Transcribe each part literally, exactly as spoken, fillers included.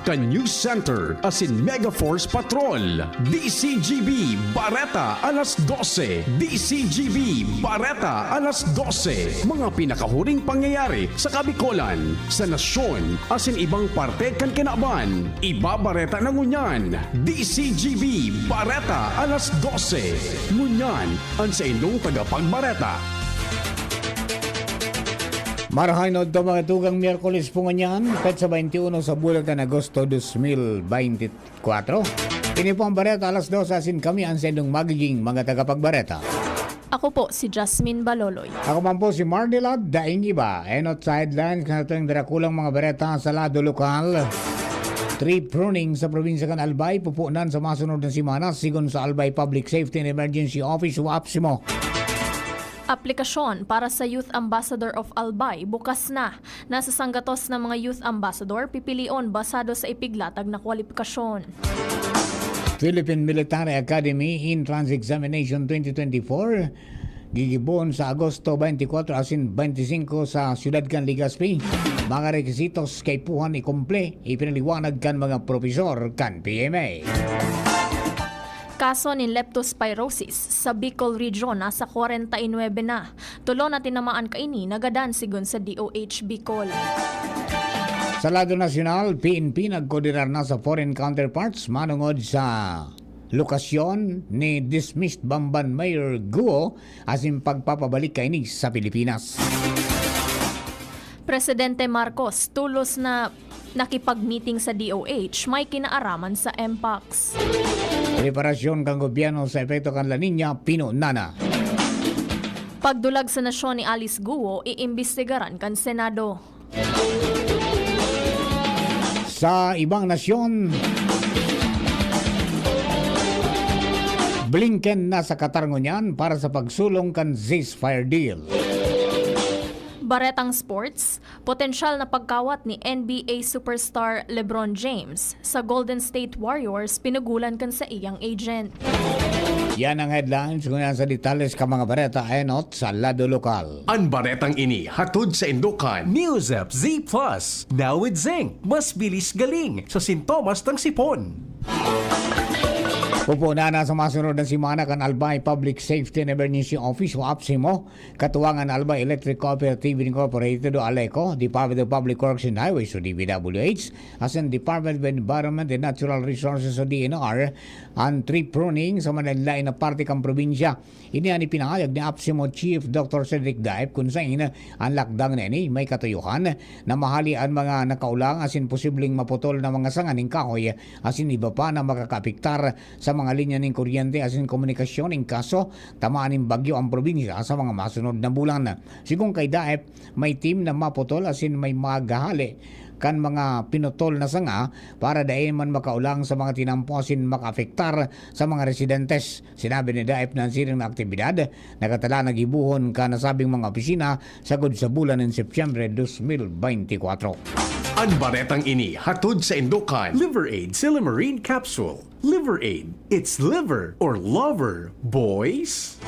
Kan News Center asin Mega Force Patrol. D C G B Bareta alas dose. D C G B Bareta alas dose. Mga pinakahuring pangyayari sa Kabikolan, sa nasyon, asin ibang parte kan kinaban. Ibabareta na ngunyan. D C G B Bareta alas dose. Ngunyan, an saindong tagapagbareta. Marahay na udto, mga tugang, Miyerkules po ngunyan, petsa twenty-one sa bulan kan Agosto dos mil beintikwatro. Ini po ang Bareta alas dos, asin kami ang saindong magiging mga tagapagbareta. Ako po si Jasmine Baloloy. Ako man po si Mardelad Daing Iba. Enot sa headlines kan satuwang darakulang mga bareta sa lado lokal. Tree pruning sa probinsya kan Albay, pupunan sa masunod na semana, sigon sa Albay Public Safety and Emergency Office o APSEMO. Aplikasyon para sa Youth Ambassador of Albay bukas na. Nasa sanggatos na mga Youth Ambassador, pipilion basado sa ipiglatag na kwalipikasyon. Philippine Military Academy Entrance Examination twenty twenty-four, gigibohon sa Agosto twenty-four asin twenty-five sa siyudad kan Legazpi. Mga requisitos kaipuhan ikumple, ipinaliwanag kan mga propesor kan P M A. Kaso nin leptospirosis sa Bicol Region nasa kwarenta y nuebe na. Tulo na tinamaan kaini nagadan, sigon sa D O H Bicol. Sa lado nasyonal, P N P nagkoordinar na sa foreign counterparts manongod sa lokasyon ni dismissed Bamban Mayor Guo asin pagpapabalik kaini sa Pilipinas. Presidente Marcos tolos na nakipag-meeting sa D O H, may kinaaraman sa M POX. Preparasyon kan gobyerno sa epekto kan La Niña, pinuna na. Pagdulag sa nasyon ni Alice Guo, iimbestigaran kan Senado. Sa ibang nasyon, Blinken nasa Qatar ngunyan para sa pagsulong kan ceasefire deal. Baretang sports, potensyal na pagkawat ni N B A superstar LeBron James sa Golden State Warriors, pinugulan kan saiyang agent. Yan ang headlines. Ngunyan sa detalles kan mga bareta, enot sa lado lokal. An baretang ini hatod saindo kan News App Z Plus. Now with Zinc. Mas bilis galing sa sintomas ng sipon. Pupunan na sa masunod na semana kan Albay Public Safety and Emergency Office o APSEMO, katuwang an Albay Electric Cooperative Incorporated o ALECO, Department of Public Works and Highways o D P W H, asin Department of Environment and Natural Resources o D N R, an tree pruning sa manlaen-laen na parte kan probinsya. Ini an ipinahayag ni APSEMO Chief Doctor Cedric Daep, kun saen an lakdang na ini may katuyohan na mahali an mga nakaulang asin posibleng maputol na mga sanga nin kahoy asin iba pa na makakaapektar sa mga linya nin kuryente asin komunikasyon in kaso tamaan nin bagyo ang probinsya sa mga masunod na bulan. Sigon kay Daep, may team na maputol asin may maghahali kan mga pinutol na sanga para dai man makaulang sa mga tinampo asin makaapektar sa mga residentes. Sinabi ni Daep na an siring na aktibidad nakatala na gibohon kan nasabing mga opisina sagkod sa bulan nin Setyembre dos mil beintikwatro. An baretang ini hatod saindo kan Liver Aid Silymarin Capsule. Liver Aid. It's liver or lover, boys!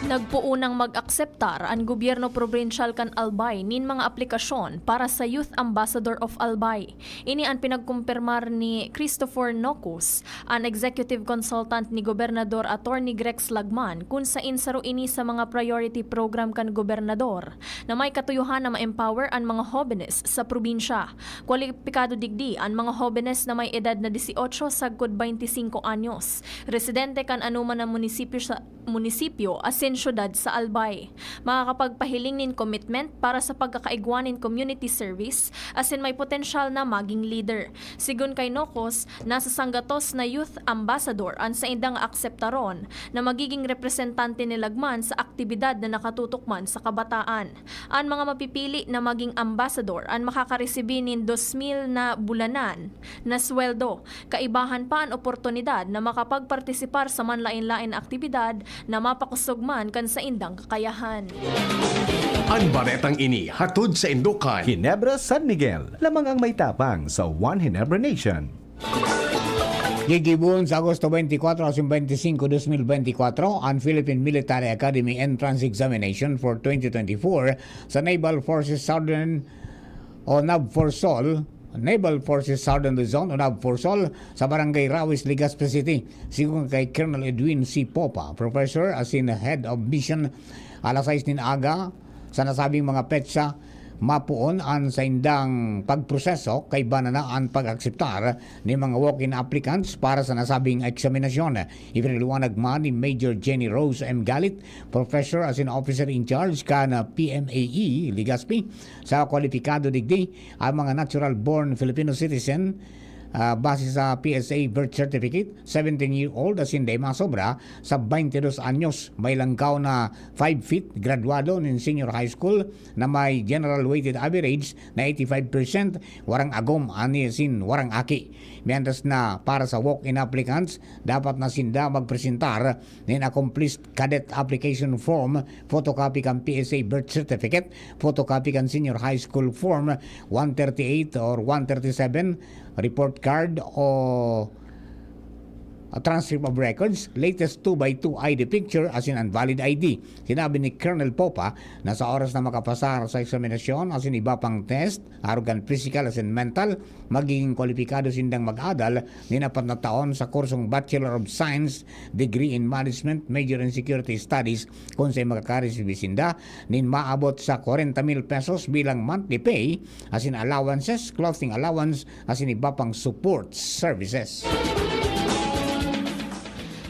Nagpoonang mag-akseptar an gobyerno probinsyal kan Albay nin mga aplikasyon para sa Youth Ambassador of Albay. Ini an pinagkumpirmar ni Christopher Nocus, an executive consultant ni Gobernador Attorney Grex Lagman, kun saen saro ini sa mga priority program kan gobernador na may katuyohan na ma-empower an mga hobenes sa probinsya. Kwalipikado digdi an mga hobenes na may edad na dieciocho sagkod bainti singko anyos, residente kan anoman na munisipyo sa, munisipyo asin syudad sa Albay. Makakapagpahiling nin commitment para sa pagkakaigwa nin community service asin may potensyal na maging leader. Sigon kay Nocos, nasa sanggatos na youth ambassador an saindang akseptaron na magiging representante ni Lagman sa aktibidad na nakatutok man sa kabataan. An mga mapipili na maging ambassador an makakaresibi nin dos mil na bulanan na sweldo. Kaibahan pa an oportunidad na makapagpartisipar sa manlaen-laen na aktibidad na mapakosog man kan saindang kakayahan. An baretang ini hatod saindo kan Ginebra San Miguel, lamang ang may tapang sa One Ginebra Nation. Gigibohon sa Agosto twenty-four asin twenty-five, dos mil beintikwatro an Philippine Military Academy Entrance Examination for twenty twenty-four sa Naval Forces Southern o NAVFORSOL Naval Forces Southern Luzon o NAVFORSOL sa Barangay Rawis, Legazpi City. Sigon kay Colonel Edwin C. Popa, Professor asin Head of Mission, alas sais nin aga sa nasabing mga petsa, mapoon an saindang pagproseso kaiba na an pag-akseptar nin mga walk-in applicants para sa nasabing eksaminasyon. Ipinaliwanag man ni Major Jenny Rose M. Galit, Professor asin Officer in Charge kan P M A E Legazpi, sa kwalipikado digdi ang mga natural-born Filipino citizen, ah, base sa P S A birth certificate, seventeen-year-old asin dai masobra sa twenty-dos anyos, may langkaw na five feet, graduado nin senior high school na may general weighted average na eighty-five percent, warang agom ani asin warang aki. Mientras na para sa walk-in applicants, dapat na sinda magpresentar nin accomplished cadet application form, photocopy kan P S A birth certificate, photocopy kan senior high school form one thirty-eight or one thirty-seven, report card o a transcript of records, latest two by two I D picture asin an valid I D. Sinabi ni Colonel Popa na sa oras na makapasar sa eksaminasyon asin iba pang test, arog kan physical asin mental, magiging kwalipikado sindang mag-adal nin apat na taon sa kursong Bachelor of Science degree in Management, major in Security Studies, kun sa makakaresibi sinda nin maabot sa kwarenta mil pesos bilang monthly pay, asin allowances, clothing allowance, asin iba pang support services.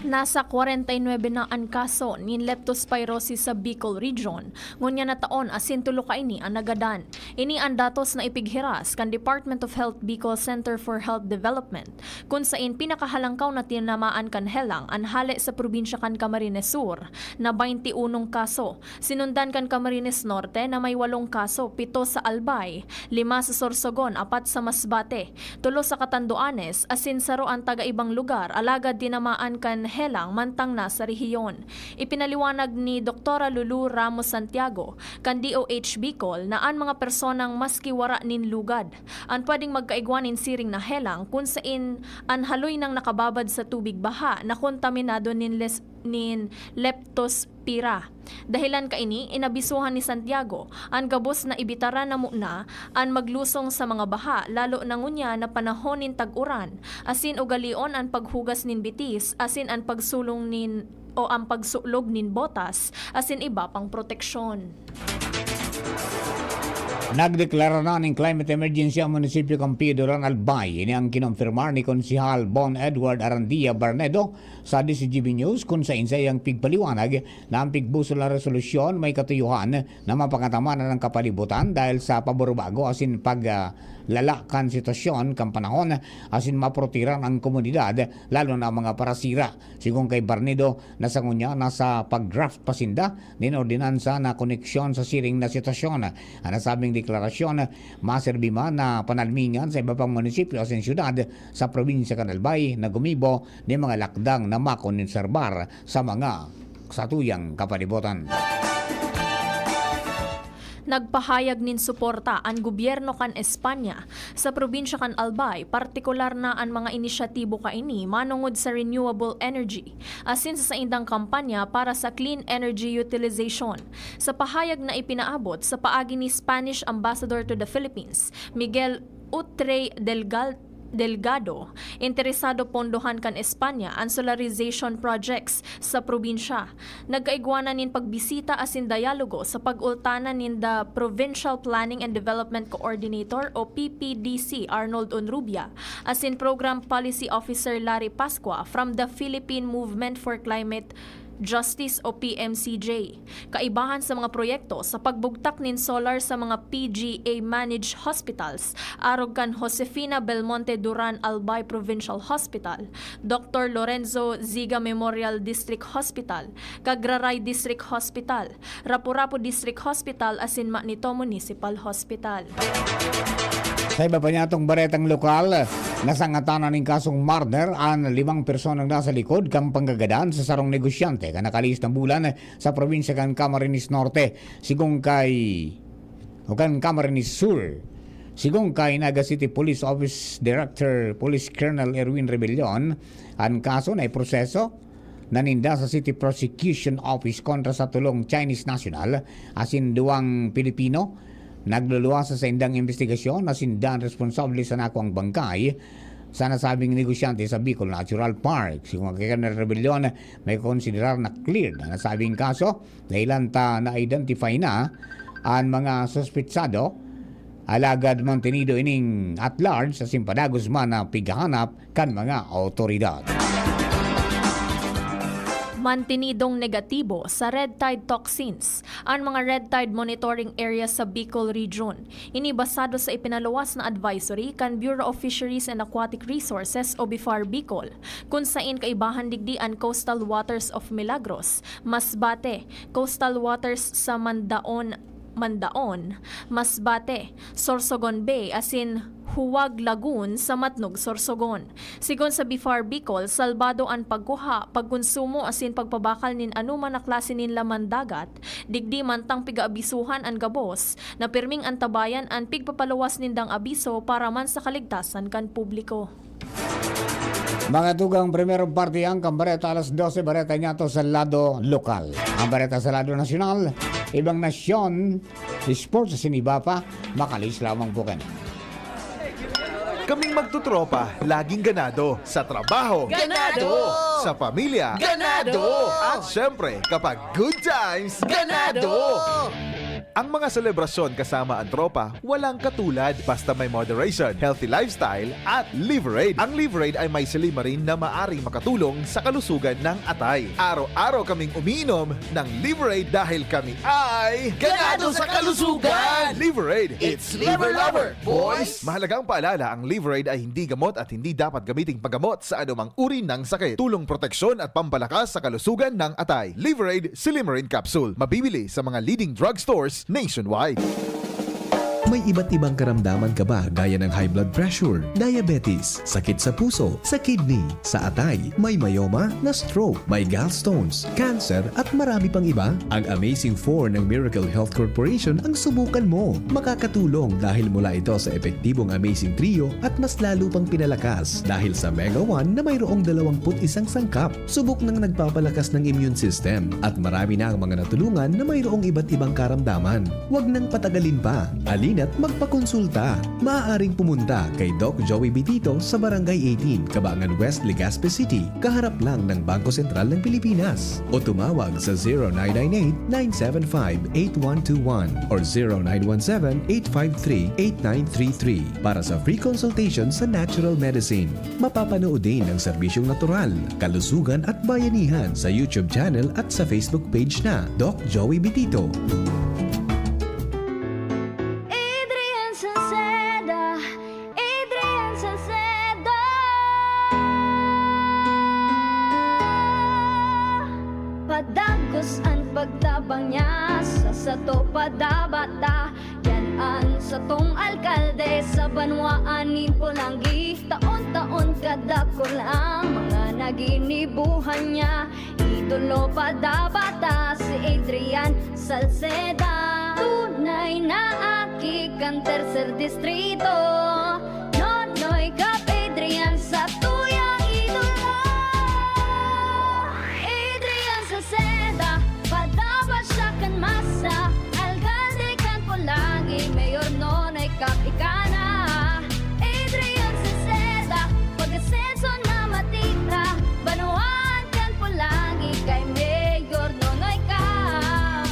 Nasa kwarenta y nuebe na an kaso nin leptospirosis sa Bicol Region. Ngunyan na taon, asin tulo kaini an nagadan. Ini an datos na ipighiras kan Department of Health Bicol Center for Health Development, kun sain pinakahalangkaw na tinamaan kan helang an hale sa probinsya kan Camarines Sur, na baynti unong kaso. Sinundan kan Camarines Norte na may walong kaso, pito sa Albay, lima sa Sorsogon, apat sa Masbate, tulo sa Catanduanes, asin saro an taga-ibang lugar, alagad tinamaan kan helang mantang nasa rehiyon. Ipinaliwanag ni Doktora Lulu Ramos Santiago, kan D O H Bicol, na an mga personang maski wara nin lugad an pwedeng magkaigwa nin siring na helang kun sain an haloy nang nakababad sa tubig baha na kontaminado nin les-, nin leptospira. Dahilan kaini, inabisuhan ni Santiago an gabos na ibitaran na muna an maglusong sa mga baha, lalo na ngunyan na panahon nin tag-uran, asin ugalion an paghugas nin bitis asin an pagsulong nin o an pagsulog nin botas asin iba pang proteksyon. Nagdeklara na nin climate emergency ang munisipyo kan Pio Duran, Albay. Ini ang kinompirmar ni Konsehal Bon Edward Arandia Barnedo sa D C G B News, kun sain saiyang pigpaliwanag na an pigbusol na resolusyon may katuyohan na mapangataman an kapalibutan dahil sa pabarubago asin paglala kan sitwasyon kan panahon asin maprotehiran ang komunidad, lalo na ang mga parasira. Sigon kay Barnedo, na sa ngunyan nasa pag-draft pa sinda nin ordinansa na koneksyon sa siring na sitwasyon. An nasabing deklarasyon maserbi man na panalmingan sa iba pang munisipyo asin syudad sa probinsya kan Albay na gumibo nin mga lakdang na makonserbar sa mga satuyang kapalibutan. Nagpahayag nin suporta an gobyerno kan Espanya sa probinsya kan Albay, partikular na an mga inisyatibo kaini manongod sa renewable energy, asin sa saindang kampanya para sa clean energy utilization. Sa pahayag na ipinaabot sa paagi ni Spanish Ambassador to the Philippines, Miguel Utrey Delgal-, Delgado, interesado pondohan kan Espanya an solarization projects sa probinsya. Nagkaigwa na nin pagbisita asin dialogo sa pag-ultanan ninda Provincial Planning and Development Coordinator o P P D C Arnold Onrubia asin Program Policy Officer Larry Pascua from the Philippine Movement for Climate Justice o P M C J. Kaibahan sa mga proyekto sa pagbugtak nin solar sa mga P G A managed hospitals, arog kan Josefina Belmonte Duran Albay Provincial Hospital, Doktor Lorenzo Ziga Memorial District Hospital, Cagraray District Hospital, Rapu-Rapu District Hospital asin Manito Municipal Hospital. Sa iba pa niyatong baretang lokal, nasangatan na nin kasong murder an limang personang nasa likod kan panggagadan sa sarong negosyante kan nakalihis na bulan sa probinsya kan Camarines Norte. Sigon kay, o kan Camarines Sur. Sigon kay Naga City Police Office Director Police Colonel Erwin Rebellion, an kaso na iproseso na ninda sa City Prosecution Office kontra sa tolong Chinese national asin duwang Pilipino Nagluluwas sa saindang imbestigasyon na sinda an responsable sa nakuang bangkay sa nasabing negosyante sa Bicol Natural Park. Sigon kay Colonel Rebellion, may konsiderar na cleared ang nasabing kaso, dahilan ta na-identify na an mga suspetsado, alagad mantenido ining at large asin padagos man na pighahanap kan mga awtoridad. Mantenidong negatibo sa red tide toxins an mga red tide monitoring area sa Bicol Region. Ini basado sa ipinaluwas na advisory kan Bureau of Fisheries and Aquatic Resources o BIFAR Bicol, kun sain kaibahan digdi an coastal waters of Milagros, Masbate, coastal waters sa Mandaon, Mandaon, Masbate, Sorsogon Bay asin Huwag Lagoon sa Matnog, Sorsogon. Sigon sa BIFAR Bicol, salbado an pagkuha, pagkonsumo asin pagpabakal nin anoman na klase nin laman dagat, digdi man tang pigaabisuhan an gabos na pirming antabayan an pigpapaluwas nindang abiso para man sa kaligtasan kan publiko. Mga tugang, primerong parte ang Kambareta alas dose, bareta niyato sa lado lokal. Ang bareta sa lado nasyonal, ibang nasyon, sports asin iba pa, makalis lamang po kayo. Kaming magtutropa, laging ganado. Sa trabaho. Ganado! Sa pamilya. Ganado! At syempre, kapag good times, ganado! Ang mga selebrasyon kasama ang tropa, walang katulad. Basta may moderation, healthy lifestyle, at Liverade. Ang Liverade ay may silymarin na maaring makatulong sa kalusugan ng atay. Araw-araw kaming umiinom ng Liverade dahil kami ay Ganado sa kalusugan! Liverade! It's Liver Lover, boys! Mahalagang paalala, ang Liverade ay hindi gamot at hindi dapat gamiting paggamot sa anumang uri ng sakit. Tulong proteksyon at pampalakas sa kalusugan ng atay. Liverade Silymarin Capsule. Mabibili sa mga leading drugstores nationwide. May iba't ibang karamdaman ka ba gaya ng high blood pressure, diabetes, sakit sa puso, sa kidney, sa atay, may myoma, na-stroke, may gallstones, cancer at marami pang iba? Ang Amazing four ng Miracle Health Corporation ang subukan mo. Makakatulong dahil mula ito sa epektibong Amazing Trio at mas lalo pang pinalakas dahil sa Mega one na mayroong dalawang put isang sangkap. Subok nang nagpapalakas ng immune system at marami na ang mga natulungan na mayroong iba't ibang karamdaman. Huwag nang patagalin pa. Halina't magpakonsulta. Maaaring pumunta kay Doc Joey Bitito sa Barangay eighteen, Kabangan West, Legazpi City, kaharap lang ng Bangko Sentral ng Pilipinas. O tumawag sa zero nine nine eight, nine seven five, eight one two one or zero nine one seven, eight five three, eight nine three three para sa free consultation sa natural medicine. Mapapanood din ang serbisyong natural, kalusugan at bayanihan sa YouTube channel at sa Facebook page na Doc Joey Bitito. Adrian Salceda, Adrian Salceda. Padagos an pagtabang niya sa sato padabata. Yan an satong alkalde sa banwaan nin Polangui. Taon-taon kadakul ang mga naginibuhan niya. Idolo padabata si Adrian Salceda. Tunay na aki kan tercer distrito. Nonoy Cap Adrian sa tuyang idolo. Adrian Salceda, padaba siya kan masa. Alkalde kan Polangui, Mayor Nonoy Cap ika na. Adrian Salceda, pag-asenso na matira. Banwaan kan Polangui kay Mayor Nonoy Cap.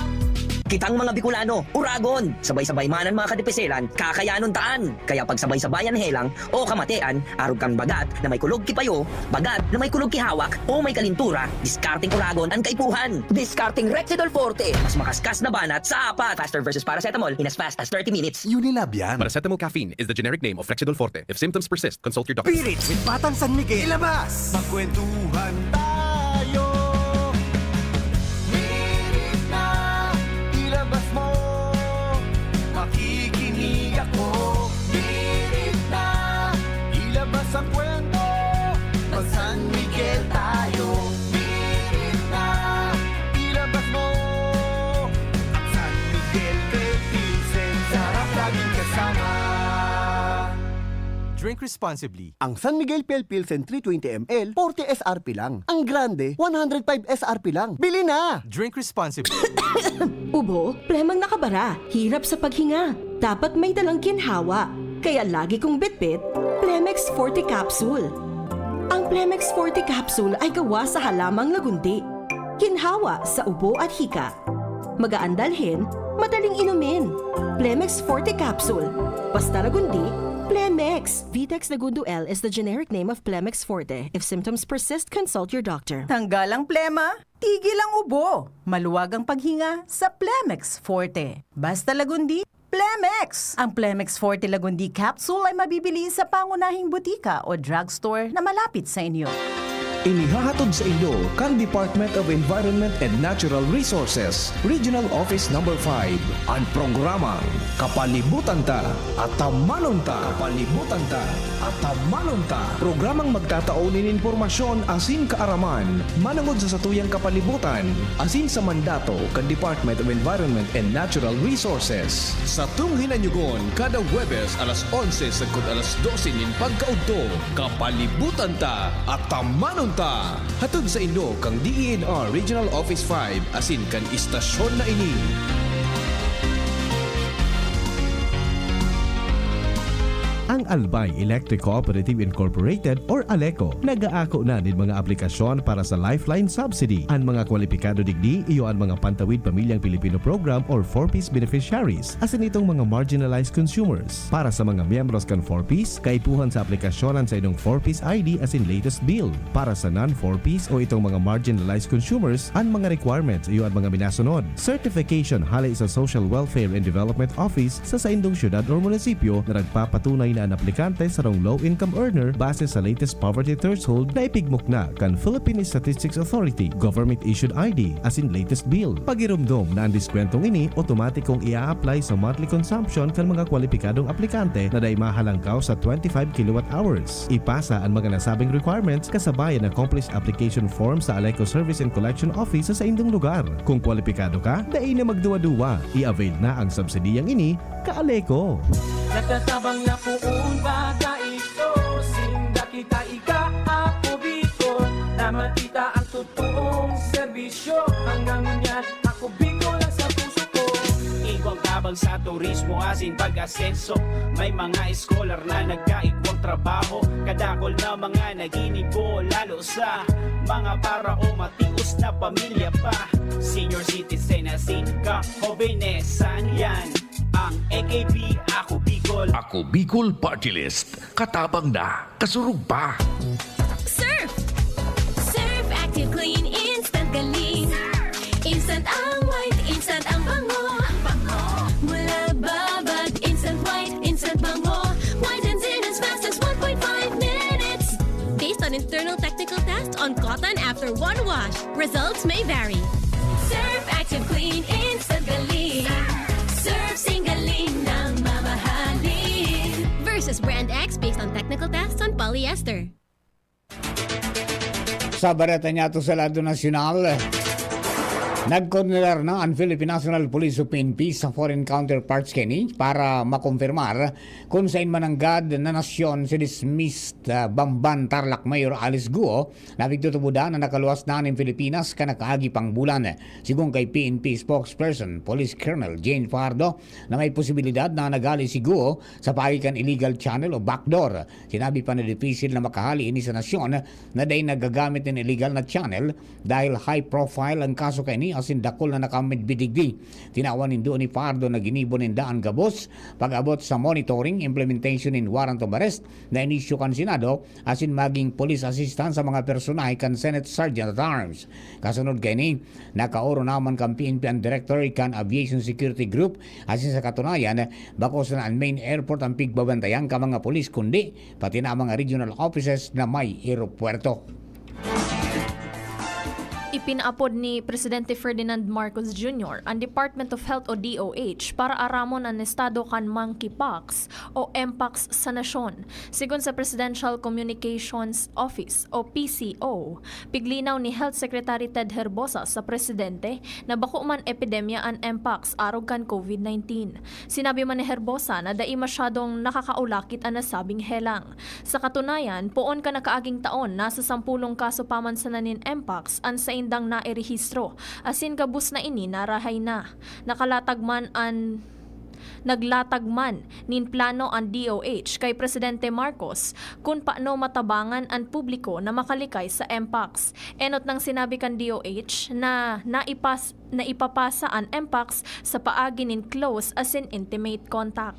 Kitang mga Bicolano, Uragon! Sabay-sabay man an mga kadipiselan, kakayanon taan! Kaya pagsabay-sabayan helang o kamatean, arog kan bagat na may kulog ki payo, bagat na may kulog ki hawak, o may kalintura, diskarteng Uragon an kaipuhan! Diskarteng Rexidol Forte! Mas makaskas na banat sa apat! Faster versus paracetamol in as fast as thirty minutes! Unilab yan. Paracetamol caffeine is the generic name of Rexidol Forte. If symptoms persist, consult your doctor. Pilit with Batang San Miguel. Ilabas! Magkwentuhan tayo. Hirit na, ilabas mo. Makikinig ako. Hirit na, ilabas ang kwento. Mag San Miguel tayo. Hirit na, ilabas mo. San Miguel Pale Pilsen, sarap laging kasama. Drink responsibly. Ang San Miguel Pale Pilsen three twenty M L, forty S R P lang. Ang grande, one hundred five S R P lang. Bili na! Drink responsibly. Ubo, plemang nakabara, hirap sa paghinga. Dapat may dalang ginhawa, kaya lagi kong bitbit Plemex Forte Capsule. Ang Plemex Forte Capsule ay gawa sa halamang lagundi. Ginhawa sa ubo at hika. Magaan dalhin, madaling inumin. Plemex Forte Capsule. Basta lagundi, Plemex. Vitex Lagundo L is the generic name of Plemex Forte. If symptoms persist, consult your doctor. Tanggal ang plema, tigil ang ubo. Maluwag ang paghinga sa Plemex Forte. Basta lagundi, Plemex! Ang Plemex Forte Lagundi Capsule ay mabibili sa pangunahing butika o drugstore na malapit sa inyo. Inihahatod sa inyo kan Department of Environment and Natural Resources, Regional Office Number five, an programang Kapalibutan Ta, Atamanon Ta. Kapalibutan Ta, Atamanon Ta. Programang magtatao nin impormasyon asin kaaraman manongod sa satuyang kapalibutan asin sa mandato kan Department of Environment and Natural Resources. Satong hinanyugon kada Huwebes alas onse sagkod alas dose nin pagkaudto. Kapalibutan Ta, Atamanon Ta. Hatod sa inyo kan D E N R Regional Office five asin kan istasyon na ini. Ang Albay Electric Cooperative Incorporated or ALECO nag-aako na nin mga aplikasyon para sa Lifeline Subsidy. An mga kwalipikado digdi iyo an mga Pantawid Pamilyang Pilipino Program or four Ps beneficiaries, asin itong mga marginalized consumers. Para sa mga miyembros kan four Ps, kaipuhan sa aplikasyon an saindong four Ps I D asin latest bill. Para sa non-four Ps o itong mga marginalized consumers, an mga requirements iyo an mga minasunod. Certification hale sa Social Welfare and Development Office sa saindong syudad or munisipyo na nagpapatunay na an aplikante sarong low-income earner base sa latest poverty threshold na ipigmukna kan Philippine Statistics Authority, government-issued I D, asin latest bill. Pagiromdom na an diskwentong ini otomatikong i-a-apply sa monthly consumption kan mga kwalipikadong aplikante na dai mahalangkaw sa twenty-five kilowatt hours. Ipasa an mga nasabing requirements kasabay an accomplished application form sa ALECO Service and Collection Office sa saindong lugar. Kung kwalipikado ka, dai na magduwa-duwa. I-avail na ang subsidiyang ini, ka-ALECO. Natatabang na poon ba ta ito? Sinda kita ika, ako Bicol, na makita ang totoong serbisyo. Hanggang ngunyan, ako Bicol ang sa puso ko. Igwang tabang sa turismo asin pag-asenso. May mga scholar na nagkaigwang trabaho. Kadakol na mga naginibo, lalo sa mga para o matios na pamilya pa. Senior citizen asin ka-hobenesan, yan ang A K P, Ako Bicol. Ako Bicol Party List. Katabang na, kasurog pa. Surf! Surf Active Clean Instant Galing. Instant ang white, instant ang bango. Mula babad, instant white, instant bango. Whitens in as fast as one point five minutes. Based on internal technical test on cotton after one wash. Results may vary. Surf Active Clean Instant Galing. Surf sing galing ng mamahalin. Versus Brand X based on technical tests on polyester. Sa bareta niyato sa lado nasyonal, nagkoordinar na an Philippine National Police o P N P sa foreign counterparts kaini para makumpirmar kun saen man nanggad na nasyon si dismissed, ah, Bamban Tarlac Mayor Alice Guo na pigtutubodan na nakaluwas na nin Pilipinas kan nakaagi pang bulan. Sigon kay P N P spokesperson Police Colonel Jane Fajardo na may posibilidad na naghale si Guo sa paagi kan illegal channel o backdoor. Sinabi pa na dipisil na makahale ini sa nasyon na dai nagagamit nin illegal na channel dahil high profile an kaso kaini asin dakul na nakamidbid digdi. Tinawan nindo ni Fajardo na ginibo ninda an gabos pag-abot sa monitoring, implementation nin warrant of arrest na inisyu kan Senado asin maging police assistant sa mga personahe kan Senate Sergeant at Arms. Kasunod kaini, nakaoro naman kan P N P an direktor kan Aviation Security Group asin sa katunayan, bako sana an main airport an pigbabantayan kan mga polis kundi pati na ang mga regional offices na may eropuwerto. Ipinaapod ni Presidente Ferdinand Marcos Junior an Department of Health o D O H para aramon an estado kan monkeypox o mpox sa nasyon. Sigon sa Presidential Communications Office o P C O, piglinaw ni Health Secretary Ted Herbosa sa presidente na bako man epidemya an mpox arog kan COVID nineteen. Sinabi man ni Herbosa na dai masyadong nakakaulakit an nasabing helang. Sa katunayan, poon kan nakaaging taon, nasa sampulong kaso pa man sana nin mpox an saindang nairehistro, asin gabos na ini narahay na. Nakalatag man an Naglatag man nin plano an D O H kay Presidente Marcos kun paano matabangan an publiko na makalikay sa M POCs. Enot nang sinabi kan D O H na naipas-, naipapasa an M POCs sa paagi nin close asin intimate contact.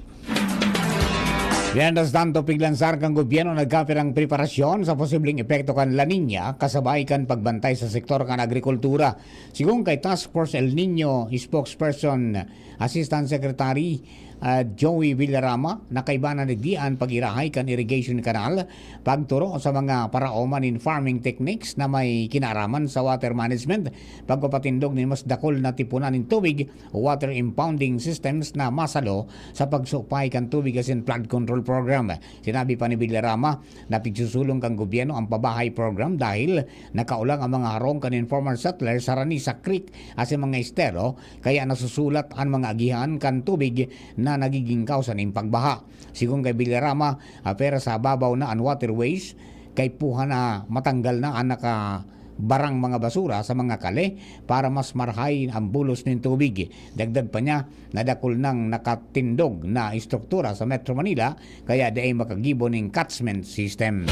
Mientras tanto, piglansar kan gobyerno nagkapirang preparasyon sa posibleng epekto kan La Niña kasabay kan pagbantay sa sektor kan agrikultura. Sigon kay Task Force El Niño spokesperson, Assistant Secretary, ah, Joey Villarama, nakaiba na digdi an pag-irahay kan irrigation canal, pagturo sa mga paraoma nin farming techniques na may kinaaraman sa water management, pagpapatindog nin mas dakul na tipunan nin tubig, water impounding systems na masalo sa pagsupay kan tubig asin flood control program. Sinabi pa ni Villarama na pigsusulong kan gobyerno ang pabahay program dahil nakaolang ang mga harong kan informal settlers sa Ranisa Creek asin mga estero, kaya nasusulat an mga agihan kan tubig na nagiging kawsa nin pagbaha. Sigon kay Villarama, apera sa babaw na an waterways, kaipuhan na matanggal na an nakabarang mga basura sa mga kale para mas marahay ang bulos nin tubig. Dagdag pa niya, nadakul nang nakatindog na estruktura sa Metro Manila, kaya dai makagibo nin catchment system.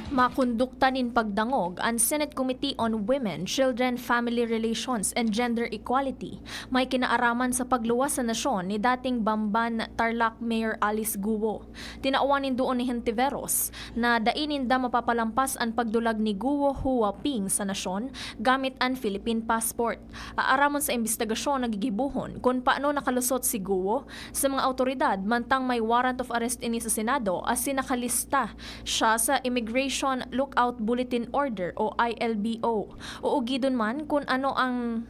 Makondukta nin pagdangog an Senate Committee on Women, Children, Family Relations, and Gender Equality, may kinaaraman sa pagluwas sa nasyon ni dating Bamban Tarlac Mayor Alice Guo. Tinawan nin duon ni Hontiveros na dai ninda mapapalampas an pagdulag ni Guo Hua Ping sa nasyon gamit an Philippine passport. Aaramon sa imbestigasyon na gigibohon kun paano nakalusot si Guo sa mga awtoridad, mantang may warrant of arrest ini sa Senado asin nakalista siya sa Immigration Lookout Bulletin Order o I L B O. Uugidon man kun ano ang,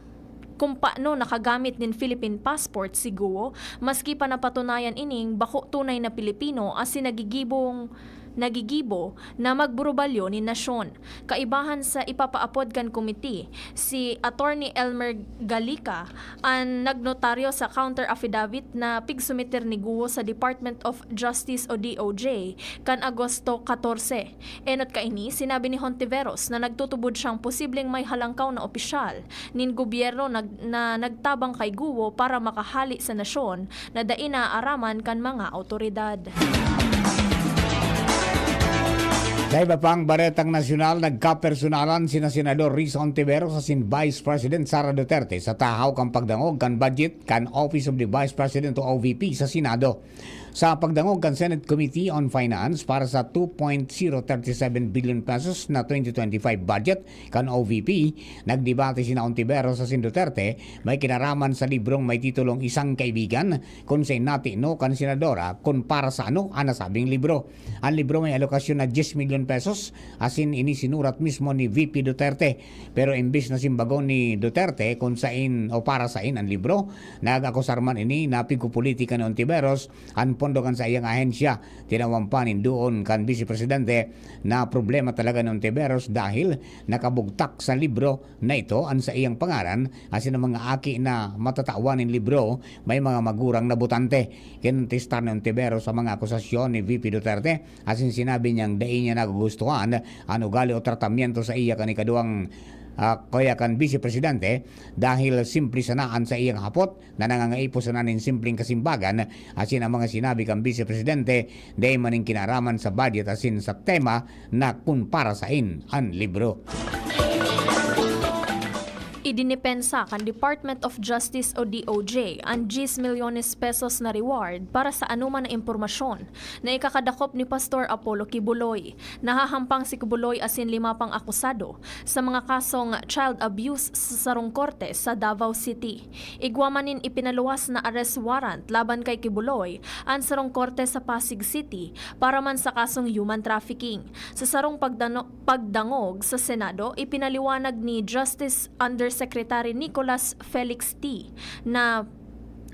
kung paano nakagamit nin Philippine passport si Guo, maski pa napatunayan ining bako tunay na Pilipino asin nagigibong nagigibo na magburubalyo nin nasyon. Kaibahan sa ipapaapod kan komite, si Attorney Elmer Galica an nagnotaryo sa counter affidavit na pigsumiter ni Guo sa Department of Justice o D O J kan Agosto katorse. Enot kaini, sinabi ni Hontiveros na nagtutubod siyang posibleng may halangkaw na opisyal nin gobyerno nag-, na nagtabang kay Guo para makahali sa nasyon na dai naaaraman kan mga awtoridad. Sa iba pang baretang nasyonal, nagkapersonalan sina Senador Risa Ontiveros asin Vice President Sara Duterte sa tahaw kan pagdangog kan budget kan Office of the Vice President o O V P sa Senado. Sa pagdangog kan Senate Committee on Finance para sa two point zero thirty seven billion pesos na twenty twenty-five budget kan O V P, nagdebate sina Ontiveros asin Duterte may kinaraman sa librong may titulong Isang Kaibigan, kun saen natino kan senadora kun para sa ano an nasabing libro. An libro may alokasyon na diyes milyon pesos, asin ini sinurat mismo ni V P Duterte. Pero imbis na simbagon ni Duterte kun saen o para saen an libro, nag-akusar man ini na pigpopolitika ni Ontiveros an pondo kan saiyang ahensya. Tinawan pa nin duon kan Bise Presidente na problema talaga ni Ontiveros dahil nakabugtak sa libro na ito an saiyang pangaran, asin ang mga aki na matatawan nin libro may mga magurang na botante. Kinontestar ni Ontiveros sa mga akusasyon ni V P Duterte, asin sinabi niyang dai niya nagugustuhan an ugali o tratamiento sa iya kan ikaduwang, ah, kaya kan Bise Presidente, dahil simple sana an saiyang hapot na nangangaipo sana nin simpleng kasimbagan, asin ang mga sinabi kan Bise Presidente dai man nin kinaraman sa budget asin sa tema na kun para saen an libro. Idinipensa kan Department of Justice o D O J an diyes milyones pesos na reward para sa anoman na impormasyon na ikakadakop ni Pastor Apollo Quiboloy. Nahahampang si Quiboloy asin lima pang akusado sa mga kasong child abuse sa sarong korte sa Davao City. Igwa man nin ipinaluwas na arrest warrant laban kay Quiboloy an sarong korte sa Pasig City para man sa kasong human trafficking. Sa sarong pagdano-, pagdangog sa Senado, ipinaliwanag ni Justice Undersecretary Nicolas Felix T na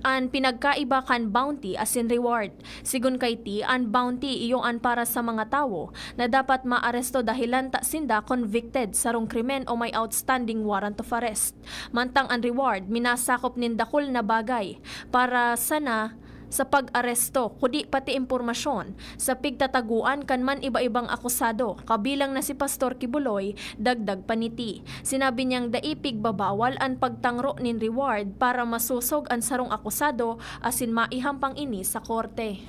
an pinagkaiba kan bounty asin reward. Sigon kay T, an bounty iyo an para sa mga tawo na dapat maaresto dahelan ta sinda convicted sarong krimen o may outstanding warrant of arrest. Mantang an reward minasakop nin dakul na bagay para sana sa pag-aresto, kudi pati impormasyon sa pigtataguan kan man iba-ibang akusado, kabilang na si Pastor Kibuloy, dagdag paniti. Sinabi niyang dai pigbabawal an pagtangro nin reward para masosog an sarong akusado asin maihampang ini sa korte.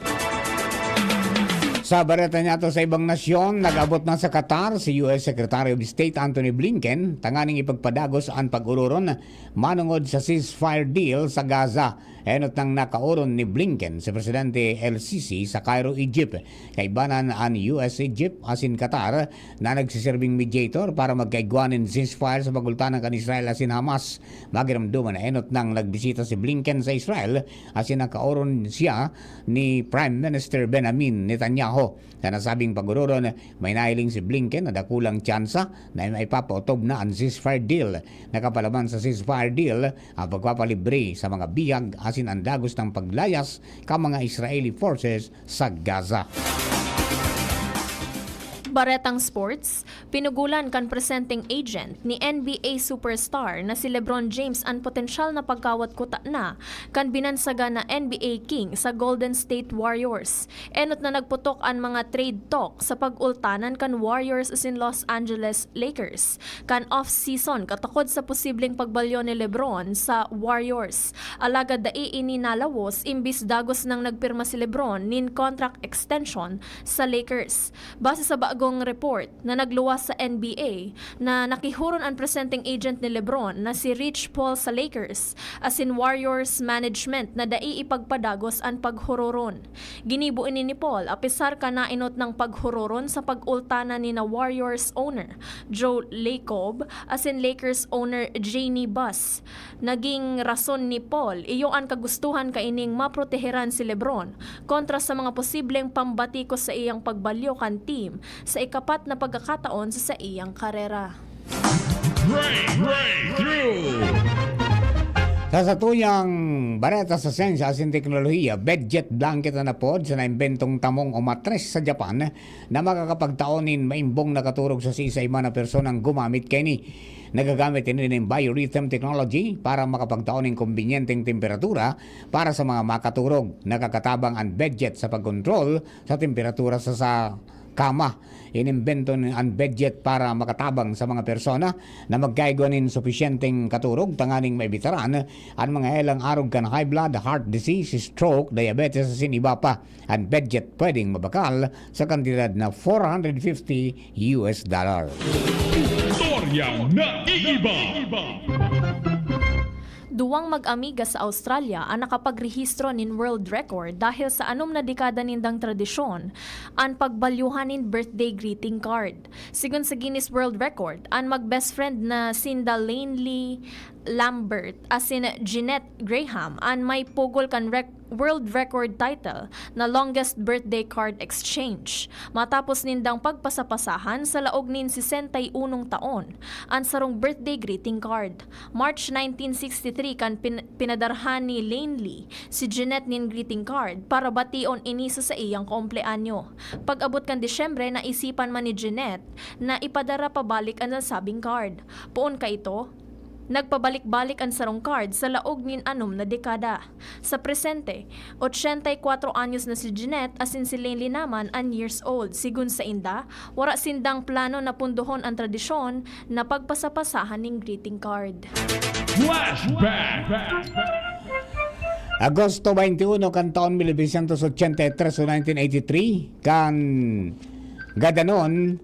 Sa bareta niyato sa ibang nasyon, nag-abot na sa Qatar si U S Secretary of State Antony Blinken tanganing ipagpadagos an pag-ororon manongod sa ceasefire deal sa Gaza. Enot nang nakaoron ni Blinken si Presidente El Sisi sa Cairo, Egypt. Kaibanan an U S, Egypt asin Qatar na nagsiserbing mediator para magkaigwa nin ceasefire sa pagultanan kan Israel asin Hamas. Magiromdoman na enot nang nagbisita si Blinken sa Israel asin nakaoron siya ni Prime Minister Benjamin Netanyahu. Sa nasabing pag-ororon, may nahiling si Blinken na dakulang tsansa na maipapaotob na an ceasefire deal. Nakapalaman sa ceasefire deal ang pagpapalibre sa mga bihag asin an dagos nang paglayas kan mga Israeli forces sa Gaza. Baretang sports, pinugulan kan presenteng agent ni N B A superstar na si LeBron James an potensyal na pagkawat kutana kan binansagan na N B A King sa Golden State Warriors. Enot na nagputok an mga trade talk sa pag-ultanan kan Warriors asin Los Angeles Lakers kan off-season katakod sa posibleng pagbalyo ni LeBron sa Warriors. Alagad dai ini nalawos imbis dagos nang nagpirma si LeBron nin contract extension sa Lakers. Base sa bagong report na nagluwas sa N B A na nakihoron an presenteng agent ni LeBron na si Rich Paul sa Lakers asin Warriors management na dai ipagpadagos an paghororon. Ginibo ini ni Paul apisar kan naenot nang paghuroron sa pag-ultanan ni na Warriors owner Joe Lacob asin Lakers owner Jeanie Buss. Naging rason ni Paul iyo an kagustuhan kaining maproteheran si LeBron kontra sa mga posibleng pambatikos sa iyang pagbalyo kan team sa ikapat na pagkakataon sa saiyang karera. Breakthrough! Sa satuyang bareta sa siyensya asin teknolohiya, Bedjet Blanket an apod sa naimbentong tamong o matres sa Japan na makakapagtao nin maimbong na katurog sa sisay man na personang gumamit kaini. Nagagamit ini nin biorhythm technology para makapagtao nin kombinyenteng temperatura para sa mga makaturog. Nakakatabang an Bedjet sa pagkontrol sa temperatura sa, sa kama. Inimbento an Bedjet para makatabang sa mga persona na magkaigwa nin supisyenteng katurog tanganing maibitaran an mga helang arog kan high blood, heart disease, stroke, diabetes asin iba pa. An Bedjet pwedeng mabakal sa kantidad na four hundred fifty U S dollar. Istoryang naiiba. Duwang mag-amiga sa Australia an nakapagrehistro nin world record dahil sa anom na dekada nindang tradisyon an pagbalyuhan nin birthday greeting card. Sigon sa Guinness World Record, an mag-best friend na sinda Lainley Lambert asin Jeanette Graham an may pugol kan rec- world record title na longest birthday card exchange matapos nindang pagpasapasahan sa laog nin sesenta y unong taon an sarong birthday greeting card. March nineteen sixty-three kan pin- pinadarhan ni Lainley si Jeanette nin greeting card para bation ini sa saiyang kumpleanyo. Pag-abot kan Disyembre, naisipan man ni Jeanette na ipadara pabalik an nasabing card. Poon kaito, nagpabalik-balik an sarong card sa laog nin anom na dekada. Sa presente, ochenta y kuatro anyos na si Jeanette asin si Lainley naman an years old. Sigon sainda, wara sindang plano na pundohon an tradisyon na pagpasapasahan nin greeting card. Flashback. Agosto twenty-one kan taon mil novecientos ochenta y tres o nineteen eighty-three, kan gadanon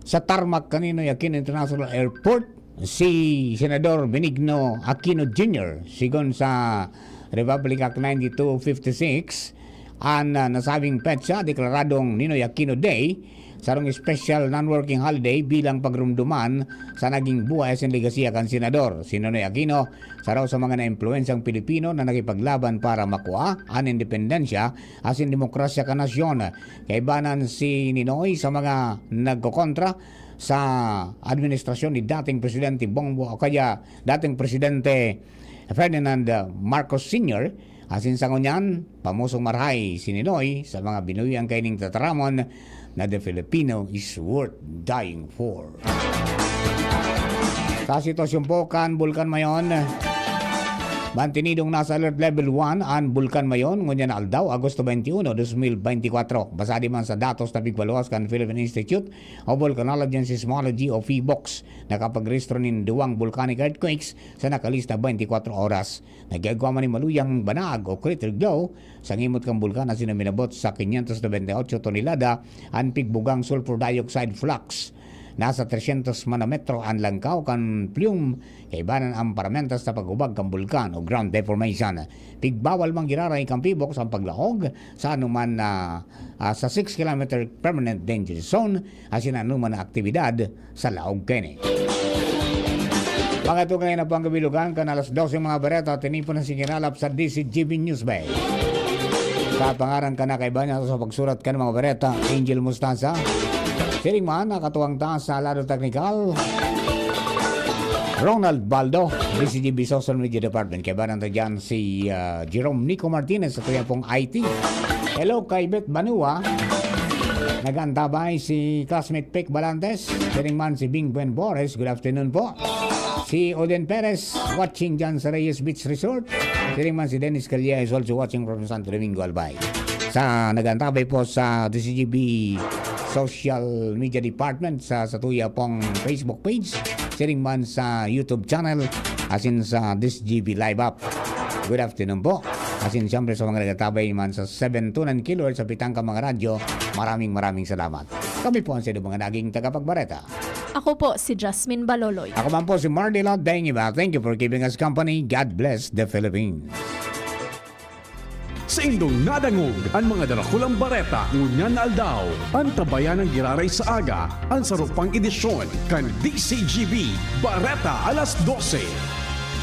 sa tarmac kan Ninoy Aquino International Airport si Senador Benigno Aquino Junior. Sigon sa Republic Act ninety-two fifty-six, an, ah, nasabing petsa deklaradong Ninoy Aquino Day, sarong special non-working holiday bilang pagrumduman sa naging buhay asin legasiya kan senador. Si Nonoy Aquino, saro sa mga naimpluwensyang Pilipino na nakipaglaban para makua an independensya asin demokrasya kan nasyon. Kaibanan si Ninoy sa mga nagkokontra sa administrasyon ni dating Presidente Bongbong o kaya dating Presidente Ferdinand Marcos Senior, asin sa ngunyan, pamosong marahay si Ninoy sa mga binuhian kaining tataramon na the Filipino is worth dying for. Sa sitwasyon po kan Bulkan Mayon, Mantenidong nasa alert level one an Bulkan Mayon ngunyan na aldaw, Agosto twenty-one, dos mil bente kwatro. Basado man sa datos na pigpaluwas kan Philippine Institute of Volcanology and Seismology o PHIVOLCS, nakapagrehistro nin duwang volcanic earthquakes sa nakalista bente kwatro oras. Nagkagwa man nin maluyang banag o crater glow sa ngimot kan bulkan asin uminabot sa quinientos noventa y ocho tonelada an pigbugang sulfur dioxide flux. Nasa tresyentos manometro an langkaw kan plume, kaibanan ang paramentas sa paghubag kan bulkan o ground deformation. Pigbawal man giraray kan PHIVOLCS ang paglaog sa anuman na, ah, sa six kilometer permanent danger zone asin anuman na aktibidad sa laog kaini. Mga tugang, yan na po ang kabilugan kan alas dose, mga bareta, tinipon na siniralap sa D C G B News Bay. Sa pangaran kan nakaiba niya sa pagsurat kan mga bareta, Angel Mostaza. Siring man, nakatuwang ta sa lado teknikal, Ronald Baldo, D C G B Social Media Department. Kaibanan ta dyan si, ah, Jerome Nico Martinez sa tuyang pong I T. Hello, kay Beth Banua. Nag-antabay si classmate Pick Balantes. Siring man si Bing Buen Bores. Good afternoon po. Si Oden Perez, watching dyan sa Reyes Beach Resort. Siring man si Dennis Calle is also watching from Santo Domingo, Albay. Sa nag-antabay po sa D C G B Social Media Department sa, sa tuya pong Facebook page, siring man sa YouTube channel, asin sa D C G B Live App. Good afternoon po. Asin siyempre sa mga nagtatabay man sa seven two nine kilohertz sa pitang ka mga radyo, maraming, maraming salamat. Kami po ang sa mga naging tagapagbareta. Ako po si Jasmine Baloloy. Ako man po si Mardy Ladengiba. Thank you for keeping us company. God bless the Philippines. Sa indong nadangog an mga darakulang bareta ngunyan na aldaw, antabayan ang giraray sa aga an sarupang edisyon kan D C G B Bareta alas dose.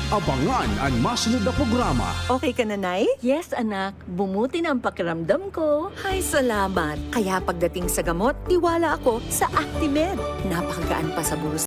Abangan an masunod na programa. Okay ka na, Nay? Yes, anak. Bumuti na ang pakiramdam ko. Hay, salamat. Kaya pagdating sa gamot, tiwala ako sa Actimed. Napakagaan pa sa bulsa.